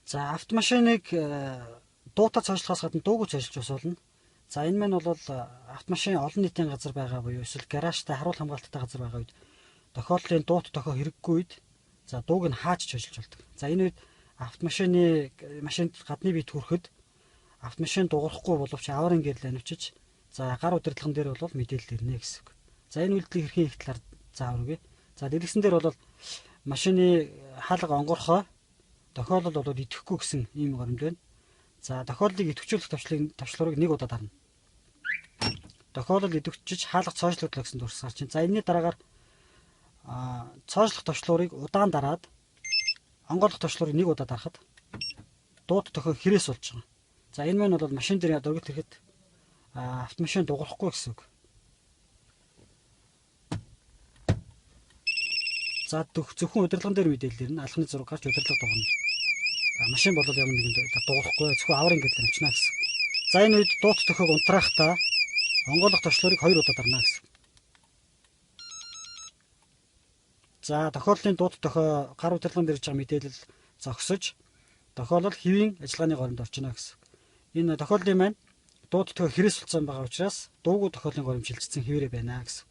За, автомашиныг дуутай цоошлохоос гадна дуугүй цоошлж бас болно. За, энэ маань бол автомашин олон нийтийн газар байгаа буюу эсвэл гаражтай харуул хамгаалттай газар байгаа үед тохиолдлын дуут тохио хэрэггүй үед за дууг нь хааж цоошлж болдог. За, энэ үед автомашины машинд гадны бит хүрэхэд автомашин дуурахгүй боловч аварын гэрэл анивчиж за гар удирдлаган дээр бол мэдээлэл ирнэ гэсэн үг. За, энэ үйлдэлийг хэрхэн хийх талаар заавар өгье. За, дэлгэсэн дээр бол машины хаалга онгорхоо тохиолдол бол идэхгүй гэсэн ийм горимд байна. За, тохиолдлыг идэвхжүүлэх товчлуурыг нэг удаа дарна. Тохиолдол идэвхжиж хаалга цоошлогдлоо гэсэн дүрс гарч байна. За, энэний дараагаар цоошлох товчлуурыг удаан дараад онгойлгох товчлуурыг нэг удаа дарахад дуут тохио хэрэгс болж байгаа. За, энэ маань бол машин дээр дөргөлт ирэхэд автомашин дуурахгүй гэсэн үг. За, зөвхөн удирдлаган дээр мэдээлэл ирнэ. Алхны зураг гарч удирдлага дуурна. Машин бол ямар нэгэн дуурахгүй, зөвхөн аварын гэрэл авчна гэсэн. За, энэ үед дуут тохиог унтраахтаа онгойлгох товчлуурыг 2 удаа дарна гэсэн. За, тохиолдлын дуут тохио гар удирдлаган дээр ирж байгаа мэдээлэл зогсож тохиолдол хэвийн ажиллагааны горимд орчихно гэсэн. Энэ тохиолдлын маань дуут тохио хэрэгс болсон байгаа учраас дуугүй тохиолын горимд шилжчихсэн хэвээрээ байна гэсэн.